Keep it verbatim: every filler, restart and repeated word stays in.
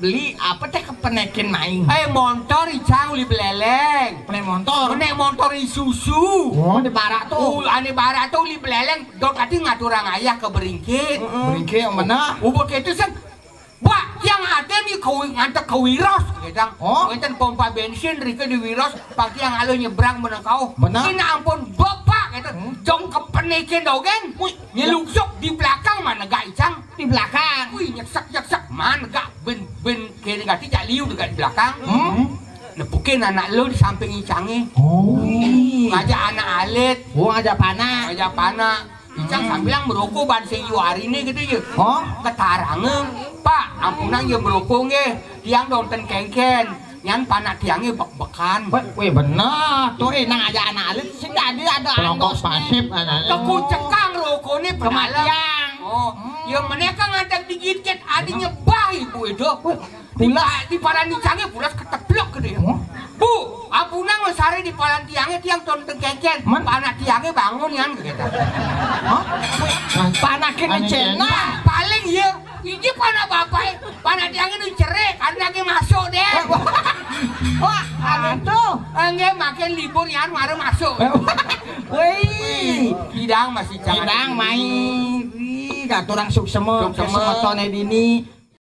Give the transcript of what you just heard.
Beli apa teh kepenekin main? Eh, montor icang uli beleleng. Penek montor. Menek montor Isuzu. Oh, di barak tuh. Uh, ane barak tuh uli beleleng. Dot ati ngaturang ayah ke beringkit. Beringkit mana? Ubur ketu sen. Bak, tiang ate ni ke, ngantek ke Wiros, gitu. Oh. Ngenten pompa bensin rike di Wiros, pak tiang alo nyebrang menengkau. Benar. Ini ampun bapak, gitu. Jong kepenekin dogen. Wih, nyelungsuk di belakang mana gak icang? Di belakang. Wih, nyeksek nyeksek mana gak ben ben kene gati cak liu dekat di belakang. Hmm. Nepukin anak lo di samping icange. Oh. Ngajak anak alit, Oh, ngajak panak. ngajak panak. Icang sambilang merokok ban sing yu hari ni gitu ya. Oh. Ketarange, Pak, ampunang ya merokok nggih. Tiang donten kengken. Nyan panak tiange bek-bekan. Weh, weh, bener. Tuh, eh, nang aja anak alit sing tadi ada Perokok angosnya. Pasif anaknya. Kekuncekang rokoknya pedalang. Kematian. Oh, ya mereka ngantek digigit, ada nyebah ibu itu. Weh, Di, pulas. di paran icangnya pulas keteplok gitu ya. Oh. Bu, ampunang sare di paran tiangnya, tiang ton tegeken. Man? Panak tiangnya bangun kan gitu. Hah? Weh, panakin Aneh cena. Paling ya, ini panak bapak, panak tiangnya nu cerai karena dia masuk deh. Wah, ada tuh. Enggak makin libur yang baru masuk. Wih. Kidang masih jangan. Kidang main. Ih, katurang suksema. Suksema. Suksema tone dini.